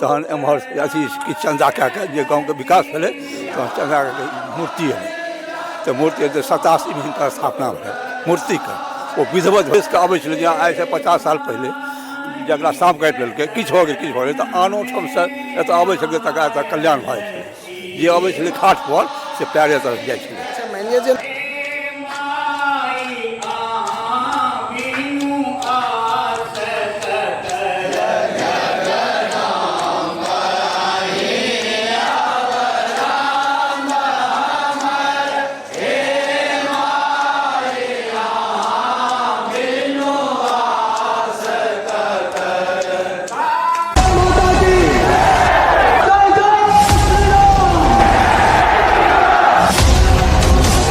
तहन एम्हर अथी किछु चन्दा कए कऽ जे गाँवके विकास भेलै, तहन चन्दा कए कऽ मूर्ति एलै। तऽ मूर्ति एलै तऽ 87मे हिनकर स्थापना भेलै मूर्तिके। ओ विधिवत भेषके अबै छलै, जेना आइसँ 50 साल पहिले जकरा साँप काटि लेलकै, किछु भऽ गेल, किछु भऽ गेल, तऽ आनो ठामसँ एतऽ अबै छलै, तकरा एतऽ कल्याण भऽ जाइ छलै। जे अबै छलै खाटपर से पैरे तर जाइ छलै। अच्छा, मानि लिअ जे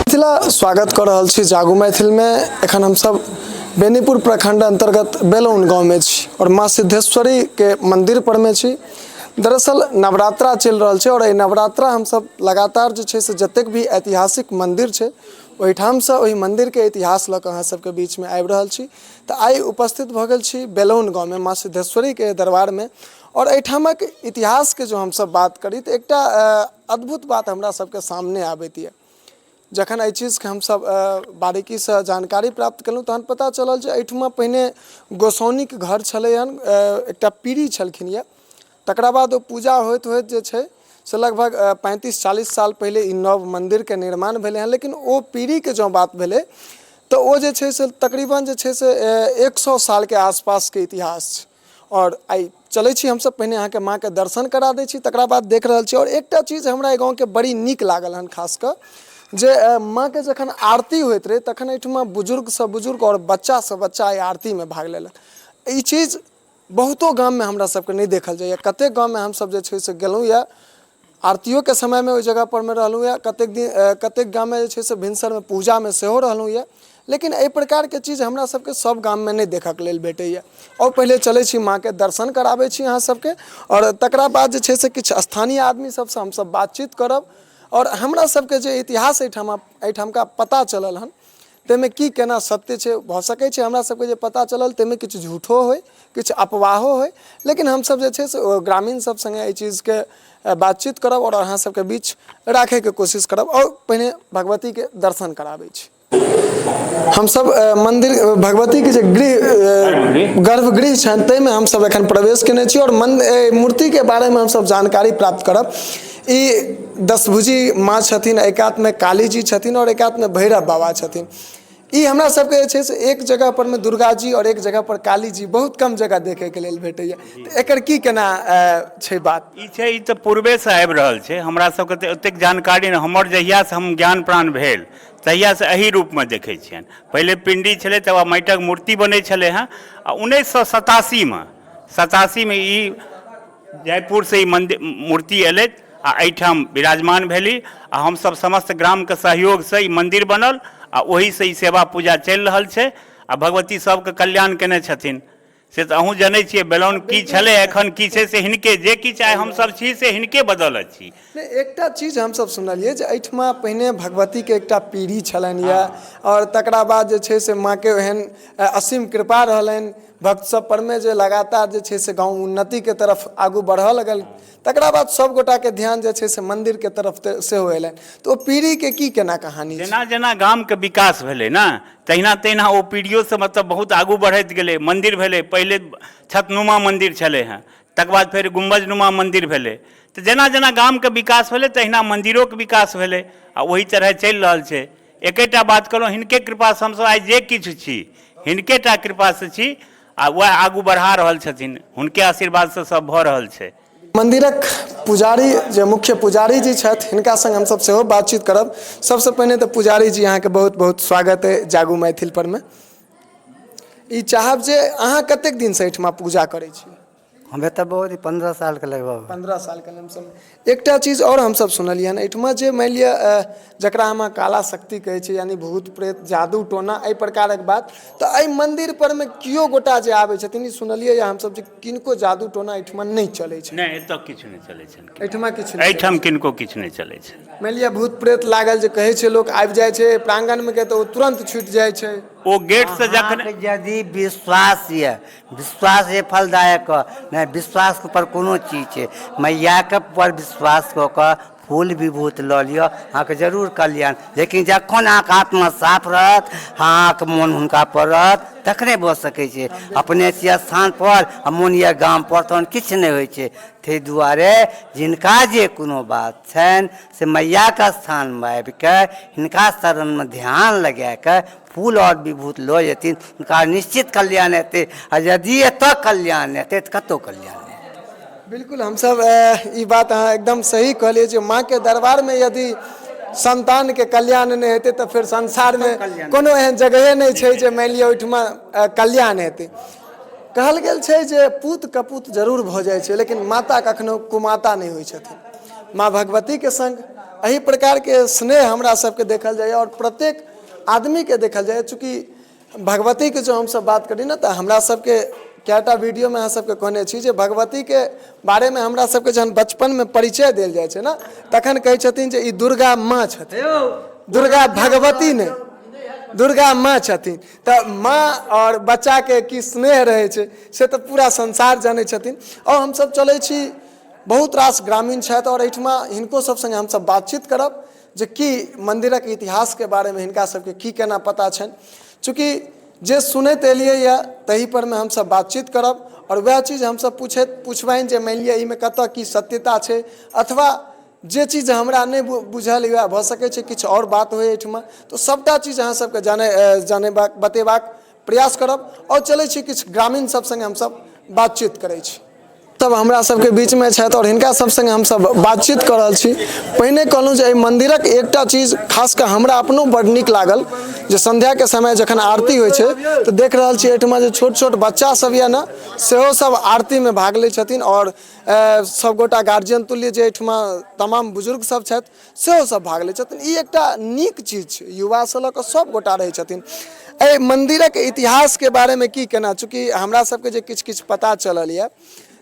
मिथिला स्वागत कऽ रहल छी जागू मैथिलमे। एखन हमसब बेनीपुर प्रखंड अंतर्गत बेलौन गाँवमे छी आओर माँ सिद्धेश्वरीके मंदिर परमे छी। दरअसल नवरात्रा चलि रहल छै आओर एहि नवरात्रा हमसब लगातार जे छै से जतेक भी ऐतिहासिक मंदिर छै ओहिठामसँ ओहि मन्दिरके इतिहास लऽ कऽ अहाँ सबके बीचमे आबि रहल छी। तऽ आइ उपस्थित भऽ गेल छी बेलौन गाँवमे माँ सिद्धेश्वरीके दरबारमे आओर एहिठामक इतिहासके जो हमसब बात करी तऽ एकटा अद्भुत बात हमरा सबके सामने आबैत यऽ। जखन एहि चीजके हमसब बारीकीसँ जानकारी प्राप्त केलहुँ तहन पता चलल जे एहिठमा पहिने गोसाउनिक घर छलै हन, एकटा पीढ़ी छलखिन यऽ। तकरा बाद ओ पूजा होइत होइत जे छै से लगभग 35-40 साल पहिले ई नव मन्दिरके निर्माण भेलै हँ। लेकिन ओ पीढ़ीके जँ बात भेलै तऽ ओ जे छै से तकरीबन जे छै से 100 सालके आसपासके इतिहास छै। आओर आइ चलै छी हमसब पहिने अहाँके माँके दर्शन करा दै छी, तकरा बाद देख रहल छी। आओर एकटा चीज हमरा एहि गाँवके बड़ी नीक लागल हन, खास कऽ जे माँके जखन आरती होइत रहै तखन एहिठमा बुजुर्गसँ बुजुर्ग आओर बच्चासँ बच्चा एहि आरतीमे भाग लेलक। ई चीज बहुतो गाममे हमरा सबके नहि देखल जाइए। कतेक गाममे हमसब जे छै से गेलहुँ यऽ, आरतियोके समयमे ओहि जगहपर मे रहलहुँ यऽ, कतेक दिन कतेक गाममे जे छै से भिनसरमे पूजामे सेहो रहलहुँ यऽ, लेकिन एहि प्रकारके चीज हमरा सबके सब गाममे नहि देखऽके लेल भेटैए। आओर पहिले चलै छी, माँके दर्शन कराबै छी अहाँ सबके आओर तकरा बाद जे छै से किछु स्थानीय आदमी सबसँ हमसब बातचीत करब आओर हमरा सबके जे इतिहास एहिठामका पता चलल हन ताहिमे की केना सत्य छै। भऽ सकै छै हमरा सबके जे पता चलल ताहिमे किछु झूठो होइ, किछु अफवाहो होइ, लेकिन हमसब जे छै से ग्रामीण सब सङ्गे एहि चीजके बातचीत करब आओर अहाँ सबके बीच राखैके कोशिश करब। आओर पहिने भगवतीके दर्शन कराबै छी हमसब। मन्दिर भगवतीके जे गृह गर्भगृह छनि ताहिमे हमसब एखन प्रवेश केने छी आओर मूर्तिके बारेमे हमसब जानकारी प्राप्त करब। ई दशभुजी माँ छथिन, एहि कातमे काली जी छथिन आओर एहि कातमे भैरव बाबा छथिन। ई हमरा सबके जे छै से एक जगह पर मे दुर्गा जी आओर एक जगह पर काली जी बहुत कम जगह देखैके लेल भेटैया, तऽ एकर की केना छै बात? ई छै, ई तऽ पूर्वेसँ आबि रहल छै। हमरा सबके तऽ ओतेक जानकारी नहि। हमर जहियासँ हम ज्ञान प्राण भेल तहियासँ एही रूपमे देखै छियनि। पहिले पिण्डी छलै, तकर बाद माटिक मूर्ति बनै छलै हँ आ 1987मे ई जयपुरसँ ई मन्दिर मूर्ति एलै आ एहिठाम विराजमान भेली आ हमसभ समस्त ग्रामके सहयोगसँ ई मन्दिर बनल आ ओहीसँ ई सेवा पूजा चलि रहल छै आ भगवती सबके कल्याण केने छथिन। से तऽ अहूँ जनै छियै बेलौन की छलै, एखन की छै, से हिनके जे किछु आइ हमसभ छी से हिनके बदौलत छी। नहि, एकटा चीज हमसभ सुनलियै जे एहिठमा पहिने भगवतीके एकटा पीढ़ी छलनि यऽ आओर तकरा बाद जे छै से माँके ओहन असीम कृपा रहलनि भक्त सब परमे जे लगातार जे छै से गाँव उन्नतिके तरफ आगू बढ़ऽ लगल। तकरा बाद सब गोटाके ध्यान जे छै से मन्दिरके तरफ सेहो एलनि। तऽ ओ पीढ़ीके की केना कहानी छै? जेना जेना गामके विकास भेलै ने तहिना तहिना ओ पीढ़ियोसँ मतलब बहुत आगू बढ़ैत गेलै। मन्दिर भेलै, पहिले छतनुमा मन्दिर छलै हँ, तकर बाद फेर गुम्बजनुमा मन्दिर भेलै। तऽ जेना जेना गामके विकास भेलै तहिना मन्दिरोके विकास भेलै आ ओही तरहे चलि रहल छै। एकेटा बात कहलहुँ, हिनके कृपासँ हमसभ आइ जे किछु छी हिनके टा कृपासँ छी आ वएह आगू बढ़ा रहल छथिन, हुनके आशीर्वादसँ सब भऽ रहल छै। मन्दिरक पुजारी जे मुख्य पुजारी जी छथि हिनका संग हमसभ सेहो बातचीत करब। सबसँ पहिने तऽ पुजारी जी अहाँके बहुत बहुत स्वागत अइ जागू मैथिल परमे। ई चाहब जे अहाँ कतेक दिनसँ एहिठमा पूजा करै छी? हमे तऽ बहुत 15 सालके लगभग। 15 सालके लमसम। एकटा चीज आओर हमसभ सुनलियै हन एहिठमा जे मानि लिअ जकरा हम काला शक्ति कहै छी, यानि भूत प्रेत जादू टोना एहि प्रकारक बात, तऽ एहि मन्दिर परमे केओ गोटा जे आबै छथिन, ई सुनलियै हमसभ जे किनको जादू टोना एहिठमा नहि चलै छै। नहि, एतऽ किछु नहि चलै छै। एहिठमा किछु नहि? एहिठाम किनको किछु नहि चलै छै। मानि लिअ भूत प्रेत लागल जे कहै छै, लोक आबि जाइ छै प्राङ्गणमे के तऽ ओ तुरन्त छुटि जाइ छै। ओ गेटसँ जखन अहाँके यदि विश्वास यऽ, विश्वास ये फलदायक, नहि विश्वासके ऊपर कोनो चीज छै। मैयाके पर विश्वास कऽ कऽ फूल विभूत लऽ लिअ, अहाँके जरूर कल्याण। लेकिन जखन अहाँके आत्मा साफ रहत, अहाँके मोन हुनका पर रहत, तखने भऽ सकै छै। अपने छियै स्थान पर आ मोन यऽ गाम पर, तहन किछु नहि होइ छै। ताहि दुआरे जिनका जे कोनो बात छनि से मैयाके स्थानमे आबिके हिनका शरणमे ध्यान लगाके फूल आओर विभूत लऽ जेथिन, हुनका निश्चित कल्याण हेतै। आ यदि एतऽ कल्याण हेतै तऽ कतहु कल्याण नहि हेतै। बिल्कुल, हमसब ई बात अहाँ एकदम सही कहलियै जे माँके दरबारमे यदि संतानके कल्याण नहि हेतै तऽ फेर संसारमे कोनो एहन जगहे नहि छै जे मानि लिअ ओहिठमा कल्याण हेतै। कहल गेल छै जे पूत कपूत जरूर भऽ जाइ छै, लेकिन माता कखनो कुमाता नहि होइ छथिन। माँ भगवतीके सङ्ग एहि प्रकारके स्नेह हमरा सबके देखल जाइए आओर प्रत्येक आदमीके देखल जाइए। चूँकि भगवतीके जो हमसब बात करी ने, तऽ हमरा सबके कएटा वीडियोमे अहाँ सबके कहने छी जे भगवतीके बारेमे हमरा सबके जहन बचपनमे परिचय देल जाइ छै ने, तखन कहै छथिन जे ई दुर्गा माँ छथिन, दुर्गा भगवती नहि, दुर्गा माँ छथिन। तऽ माँ आओर बच्चाके की स्नेह रहै छै से तऽ पूरा संसार जानै छथिन। आओर हमसब चलै छी, बहुत रास ग्रामीण छथि आओर एहिठमा हिनको सब सङ्गे हमसब बातचीत करब जे की मन्दिरक इतिहासके बारेमे हिनका सबके की केना पता छनि। चूँकि जे सुनैत एलियै यऽ तही परमे हमसब बातचीत करब आओर वएह चीज हमसब पूछैत पुछबनि जे मानि लिअ एहिमे कतऽ की सत्यता छै, अथवा जे चीज हमरा नहि बुझल यऽ, भऽ सकै छै किछु आओर बात होइ एहिठमा, तऽ सभटा चीज अहाँ सबके जानै जानेबाक बतेबाक प्रयास करब। आओर चलै छी, किछु ग्रामीण सब सङ्गे हमसब बातचीत करै छी। तब हमरा सबके बीचमे छथि आओर हिनका सब सङ्गे हमसब बातचीत कऽ रहल छी। पहिने कहलहुँ जे एहि मन्दिरक एकटा चीज खास कऽ हमरा अपनो बड्ड नीक लागल जे सन्ध्याके समय जखन आरती होइ छै तऽ देख रहल छी एहिठमा जे छोट छोट बच्चा सब यऽ ने, सेहो सब आरतीमे भाग लै छथिन आओर सबगोटा गार्जियन तुल्य जे एहिठमा तमाम बुजुर्ग सब छथि सेहो सब भाग लै छथिन। ई एकटा नीक चीज छै, युवासँ लऽ कऽ सब गोटा रहै छथिन। एहि मन्दिरक इतिहासके बारेमे की केना, चूँकि हमरा सबके जे किछु किछु पता चलल यऽ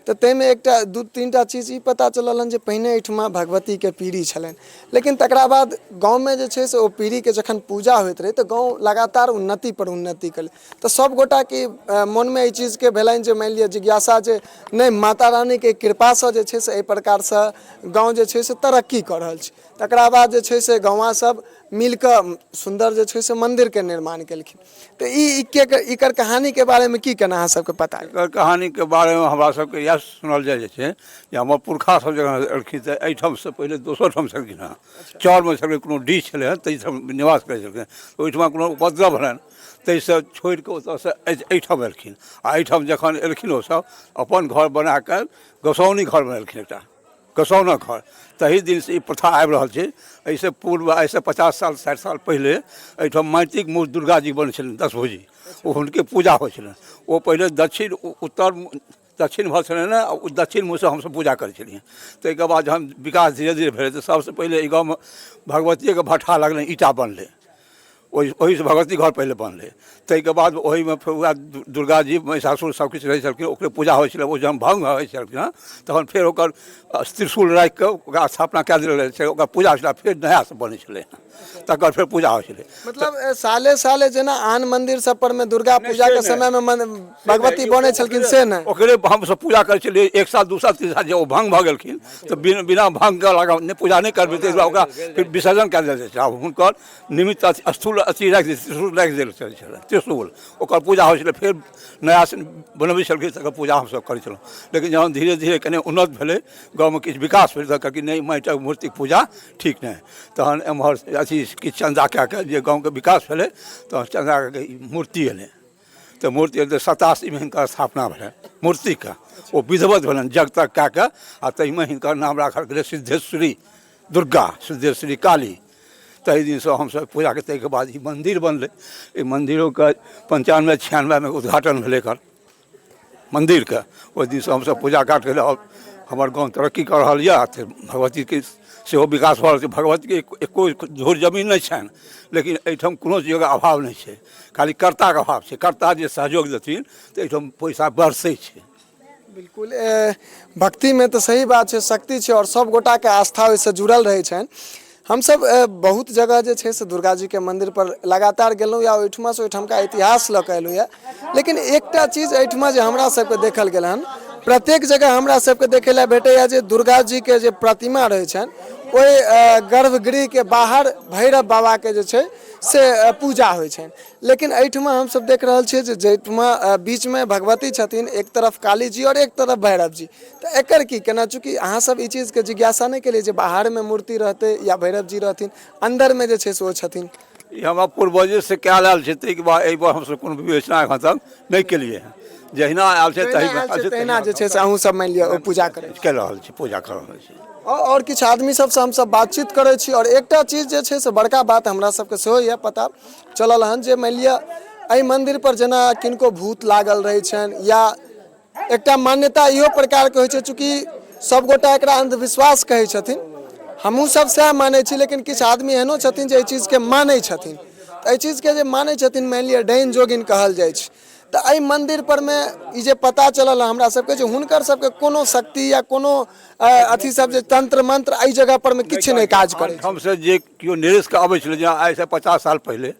तऽ ताहिमे एकटा दू तीनटा चीज ई पता चलल हन जे पहिने एहिठमा भगवतीके पीढ़ी छलनि, लेकिन तकरा बाद गाँवमे जे छै से ओ पीढ़ीके जखन पूजा होइत रहै तऽ गाँव लगातार उन्नति पर उन्नति केलै। तऽ सब गोटाके मोनमे एहि चीजके भेलनि जे मानि लिअ जिज्ञासा जे नहि, माता रानीके कृपासँ जे छै से एहि प्रकारसँ गाँव जे छै से तरक्की कऽ रहल छै। तकरा बाद जे छै से गौआँ सब मिलकऽ सुन्दर जे छै से मन्दिरके निर्माण केलखिन। तऽ ई के एकर कहानीके बारेमे की केना अहाँ सबके पता? एकर कहानीके बारेमे हमरा सबके इएह सुनल जाइ छै जे हमर पुरखा सब जखन एलखिन तऽ एहिठामसँ पहिले दोसर ठाम छलखिन हँ, चौरमे छलखिन, कोनो डीह छलै हँ ताहिठाम निवास करै छलखिन। ओहिठमा कोनो उपद्रव भेलनि, ताहिसँ छोड़िकऽ ओतऽसँ एहिठाम एलखिन आ एहिठाम जखन एलखिन ओसब अपन घर बनाकऽ गोसाउनी घर बनेलखिन, एकटा गोसाउनक घर। ताहि दिनसँ ई प्रथा आबि रहल छै। एहिसँ पूर्व, आइसँ 50 साल 60 साल पहिले एहिठाम माटिक मूर्ति दुर्गा जी बनै छलनि, दसभुजी, ओ हुनके पूजा होइ छलनि। ओ पहिले दक्षिण उत्तर दक्षिण भऽ छलनि ने, ओ दक्षिण मुँहसँ हमसब पूजा करै छलियै। ताहिके बाद जहन विकास धीरे धीरे भेलै तऽ सबसँ पहिले एहि गाँवमे भगवतियेके भट्ठा लगलनि, ईंटा बनलै, ओहिसँ भगवती घर पहिले बनलै। ताहिके बाद ओहिमे फेर वएह दुर्गा जी महिषासुर सब किछु रहै छलखिन, ओकरे पूजा होइ छलै। ओ जहन भङ्ग होइ छलखिन हँ तहन फेर ओकर त्रिशूल राखिकऽ ओकरा स्थापना कए देल जाइ छलै, ओकर पूजा होइ छलै, फेर नयासँ बनै छलै हँ, तकर फेर पूजा होइ छलै। मतलब साले साले जेना आन मन्दिर सब पर मे दुर्गा पूजा के समय मे भगवती बनै छलखिन से नहि, ओकरे हमसब पूजा करै छलियै 1 साल 2 साल 3 साल। जे ओ भङ्ग भऽ गेलखिन तऽ बिना भङ्गके लगा नहि पूजा नहि करबै, ताहि दुआरे ओकरा फेर विसर्जन कए देल जाइ छै। आब हुनकर निमित्त अथी स्थूल अथी राखि त्रिशूल राखि देल जाइ छलै, त्रिशूल, ओकर पूजा होइ छलै। फेर नया बनबै छलखिन तकर पूजा हमसब करै छलहुँ। लेकिन जहन धीरे धीरे कनि उन्नत भेलै, गाँवमे किछु विकास भेलै, तऽ कहलखिन नहि, माटिक मूर्तिके पूजा ठीक नहि। तहन एम्हर अथी किछु चन्दा कए कऽ जे गाँवके विकास भेलै तहन चन्दा कए कऽ ई मूर्ति एलै। तऽ मूर्ति एलै तऽ 87मे हिनकर स्थापना भेलनि मूर्तिके, ओ विधिवत भेलनि जग तग कए कऽ, आ ताहिमे हिनकर नाम राखल गेलै सिद्धेश्वरी दुर्गा, सिद्धेश्वरी काली। ताहि दिनसँ हमसभ पूजा के। ताहिके बाद ई मन्दिर बनलै। ई मन्दिरोके 95 96मे उद्घाटन भेलै एकर मन्दिरके। ओहि दिनसँ हमसभ पूजा पाठ केलहुँ आओर हमर गाँव तरक्की कऽ रहल यऽ। भगवतीके सेहो विकास भऽ रहल छै। भगवतीके एको धूर जमीन नहि छनि, लेकिन एहिठाम कोनो चीजके अभाव नहि छै, खाली कर्ताके अभाव छै। कर्ता जे सहयोग देथिन तऽ एहिठाम पैसा बरसै छै। बिल्कुल, भक्तिमे तऽ सही बात छै, शक्ति छै आओर सब गोटाके आस्था ओहिसँ जुड़ल रहै छनि। हमसभ बहुत जगह जे छै से दुर्गा जीके मन्दिरपर लगातार गेलहुँ या ओहिठुमासँ ओहिठामका इतिहास लऽ कऽ एलहुँ यए। लेकिन एकटा चीज एहिठुमा जे हमरा सबके देखल गेल हन, प्रत्येक जगह हमरा सबके देखै लए भेटैए जे दुर्गा जीके जे प्रतिमा रहै छनि ओहि गर्भगृहके बाहर भैरव बाबाके जे छै से पूजा होइ छनि। लेकिन एहिठुमा हमसब देख रहल छियै जे जाहिठुमा बीचमे भगवती छथिन, एक तरफ काली जी आओर एक तरफ भैरव जी, तऽ एकर की केना? चूँकि अहाँ सब ई चीजके जिज्ञासा नहि केलियै जे बाहरमे मूर्ति रहतै या भैरव जी रहथिन, अन्दरमे जे छै से ओ छथिन। ई हमरा पूर्वजेसँ कयल आयल छै, ताहिके बाद एहिपर हमसब कोनो विवेचना एखन तक नहि केलियै हँ। जहिना आयल छै तहिना तहिना जे छै से अहूँ सब मानि लिअ पूजा करै कऽ रहल छी, पूजा कऽ रहल छी। आओर किछु आदमी सबसँ हमसब बातचीत करै छी। आओर एकटा चीज जे छै से बड़का बात हमरा सबके सेहो यऽ पता चलल हन जे मानि लिअ एहि मन्दिरपर जेना किनको भूत लागल रहै छनि या एकटा मान्यता इहो प्रकारके होइ छै, चूँकि सभगोटा एकरा अन्धविश्वास कहै छथिन, हमहूँ सब सएह मानै छी, लेकिन किछु आदमी एहनो छथिन जे एहि चीजके मानै छथिन। तऽ एहि चीजके जे मानै छथिन, मानि लिअ डाइन जोगिन कहल जाइ छै, तऽ एहि मन्दिर परमे ई जे पता चलल हमरा सबके जे हुनकर सबके कोनो शक्ति या कोनो अथी सब जे तंत्र मंत्र एहि जगह पर मे किछु नहि काज करै छै। हमसब जे केओ निरस के अबै छलै, जेना आइसँ 50 साल पहिले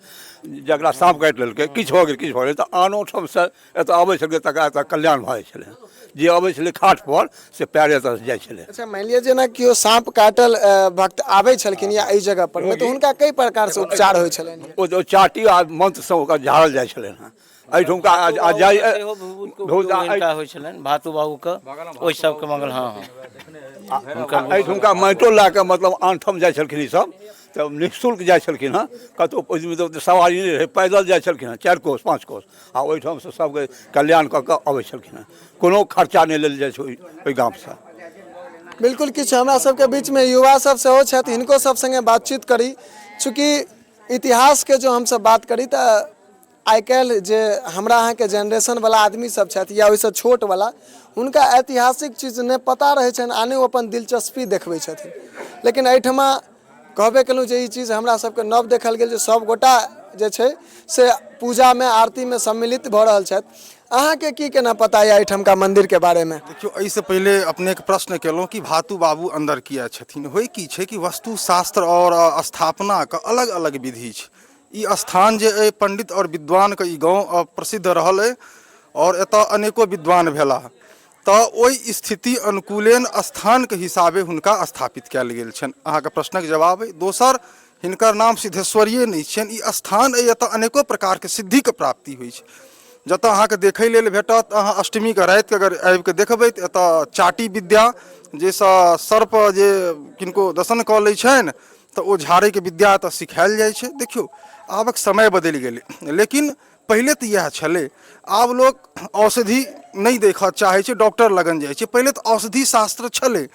जकरा साँप काटि लेलकै, किछु भऽ गेल, किछु भऽ गेल, तऽ आनो ठामसँ एतऽ अबै छलै, तकरा एतऽ कल्याण भऽ जाइ छलै। जे अबै छलै खाटपर से पैरे एतऽ जाइ छलै। अच्छा, मानि लिअ जेना केओ साँप काटल भक्त आबै छलखिन या एहि जगह पर मे, तऽ हुनका कई प्रकारसँ उपचार होइ छलनि? ओ चाटी आ मंत्रसँ ओकरा झाड़ल जाइ छलै हँ एहिठुमका। आ जाइ सेहो विभूतिके उपयोग हिनका होइ छलनि, भातू बाबूके, ओहि सबके मंगल। हँ हँ, एहिठुमका माटिओ लए कऽ मतलब आनठाम जाइ छलखिन ईसब, तऽ निःशुल्क जाइ छलखिन हँ। कतहु ओहिमे तऽ सवारी नहि रहै, पैदल जाइ छलखिन हँ 4 कोस 5 कोस, आ ओहिठामसँ सबके कल्याण कऽ कऽ अबै छलखिन हँ। कोनो खर्चा नहि लेल जाइ छै ओहि गामसँ। बिल्कुल, किछु हमरा सबके बीचमे युवा सब सेहो छथि, हिनको सब सङ्गे बातचीत करी। चूँकि इतिहासके जो हमसब बात करी तऽ आइ काल्हि जे हमरा अहाँके जेनरेशनवला आदमी सब छथि या ओहिसँ छोटवला, हुनका ऐतिहासिक चीज नहि पता रहै छनि आ नहि ओ अपन दिलचस्पी देखबै छथिन। लेकिन एहिठमा कहबे केलहुँ जे ई चीज हमरा सबके नव देखल गेल जे सभगोटा जे छै से पूजामे आरतीमे सम्मिलित भऽ रहल छथि। अहाँके की केना पता यऽ एहिठामका मन्दिरके बारेमे? देखियौ, एहिसँ पहिले अपनेके प्रश्न केलहुँ कि भातू बाबू अन्दर किया छथिन। होइ की छै कि वस्तुशास्त्र आओर स्थापनाके अलग अलग विधि छै। ई स्थान जे अइ, पंडित आओर विद्वानके ई गाँव प्रसिद्ध रहल अइ आओर एतऽ अनेको विद्वान भेलाह, तऽ ओहि स्थिति अनुकूलेन स्थानके हिसाबे हुनका स्थापित कयल गेल छनि। अहाँके प्रश्नक जवाब अइ। दोसर, हिनकर नाम सिद्धेश्वरिये नहि छियनि, ई स्थान अइ, एतऽ अनेको प्रकारके सिद्धिके प्राप्ति होइ छै। जतऽ अहाँके देखै लेल भेटत, अहाँ अष्टमीके रातिके अगर आबिके देखबै तऽ एतऽ चाटी विद्या, जाहिसँ सर्प जे किनको दर्शन कऽ लै छनि तऽ ओ झाड़ैके विद्या एतऽ सिखायल जाइ छै। देखियौ, आबक समय बदलि गेलै, लेकिन पहिले तऽ इएह छलै। आब लोक औषधि नहि देखऽ चाहै छै, डॉक्टर लगन जाइ छै। पहिले तऽ औषधि शास्त्र छलै,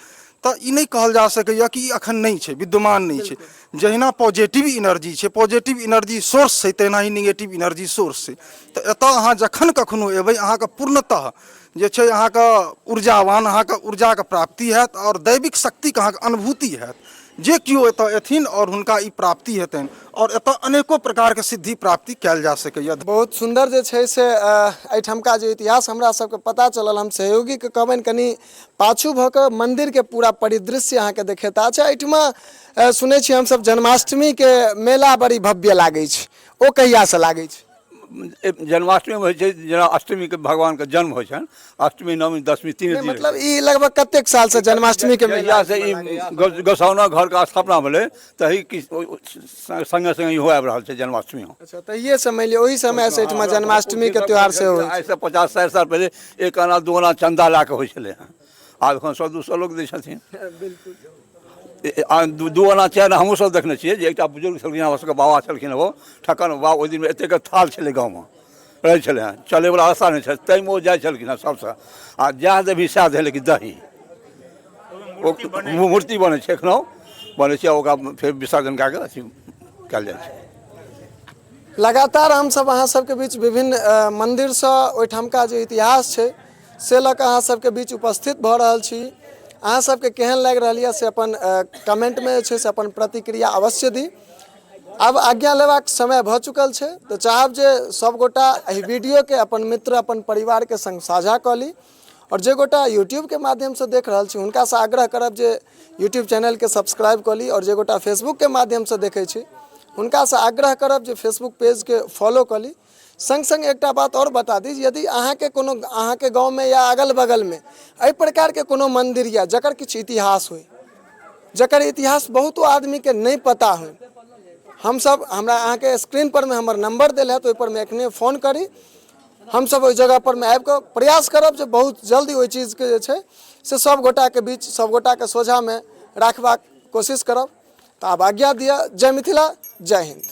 तऽ ई नहि कहल जा सकैए कि ई एखन नहि छै, विद्यमान नहि छै। जहिना पॉजिटिव इनर्जी छै, पॉजिटिव इनर्जी सोर्स छै, तहिना ही निगेटिव इनर्जी सोर्स छै। तऽ एतऽ अहाँ जखन कखनो एबै, अहाँके पूर्णतः जे छै अहाँके ऊर्जावान, अहाँके ऊर्जाके प्राप्ति हैत आओर दैविक शक्तिके अहाँके अनुभूति हैत। जे केओ एतऽ एथिन आओर हुनका ई प्राप्ति हेतनि, आओर एतऽ अनेको प्रकारके सिद्धि प्राप्ति कयल जा सकैए। बहुत सुन्दर जे छै से एहिठामका जे इतिहास हमरा सबके पता चलल। हम सहयोगीके कहबनि कनि पाछू भऽ कऽ मन्दिरके पूरा परिदृश्य अहाँके देखेता। अच्छा, एहिठमा सुनै छी हमसब जन्माष्टमीके मेला बड़ी भव्य लागै छै, ओ कहियासँ लागै छै? जन्माष्टमीमे होइ छै, जेना अष्टमीके भगवानके जन्म होइ छनि, अष्टमी नवमी दशमी 3 दिन। मतलब ई लगभग कतेक सालसँ जन्माष्टमीके मेला? से ई गोसाउना घरके स्थापना भेलै तही कि सङ्गे सङ्गे इहो आबि रहल छै जन्माष्टमी। अच्छा, तहिएसँ मानि लिअ ओहि समयसँ एहिठमा जन्माष्टमीके त्यौहार सेहो होइ? आइसँ 50-60 साल पहिले 1 आना 2 आना चन्दा लए कऽ होइ छलै हँ, आब एखन 100-200 लोक दै छथिन। 2 आना 4 आना हमहूँ सब देखने छियै जे एकटा बुजुर्ग छलखिन, हमर सबके बाबा छलखिन, ओ ठकन बाबा, ओहि दिनमे एतेक थाल छलै गाँवमे रहै छलै हँ, चलैवला रास्ता नहि छलै, ताहिमे ओ जाइ छलखिन हँ सबसँ, आ जएह देबही सएह दही, लेकिन दही। ओ मूर्ति बनै छै, एखनो बनै छै, ओकरा फेर विसर्जन कए कऽ अथी कयल जाइ छै। लगातार हमसब अहाँ सबके बीच विभिन्न मन्दिरसँ ओहिठामका जे इतिहास छै से लऽ कऽ अहाँ सबके बीच उपस्थित भऽ रहल छी। अहाँ सबके केहन लागि रहल यऽ से अपन कमेन्टमे जे छै से अपन प्रतिक्रिया अवश्य दी। आब आज्ञा लेबाक समय भऽ चुकल छै, तऽ चाहब जे सभगोटा एहि वीडियोके अपन मित्र अपन परिवारके सङ्ग साझा कऽ ली आओर जे गोटा यूट्यूबके माध्यमसँ देख रहल छी हुनकासँ आग्रह करब जे यूट्यूब चैनलके सब्सक्राइब कऽ ली, आओर जे गोटा फेसबुकके माध्यमसँ देखै छी हुनकासँ आग्रह करब जे फेसबुक पेजके फॉलो कऽ ली। सङ्ग सङ्ग एकटा बात आओर बता दी, यदि अहाँके कोनो अहाँके गाँवमे या अगल बगलमे एहि प्रकारके कोनो मन्दिर यऽ जकर किछु इतिहास होइ, जकर इतिहास बहुतो आदमीके नहि पता होइ, हमसब हमरा अहाँके स्क्रीन पर मे हमर नंबर देल हैत, ओहि पर मे एखने फोन करी। हमसब ओहि जगह पर मे आबि कऽ प्रयास करब जे बहुत जल्दी ओहि चीजके जे छै से सब गोटाके बीच सब गोटाके सोझामे राखबाक कोशिश करब। तऽ आब आज्ञा दिअ। जय मिथिला, जय हिन्द।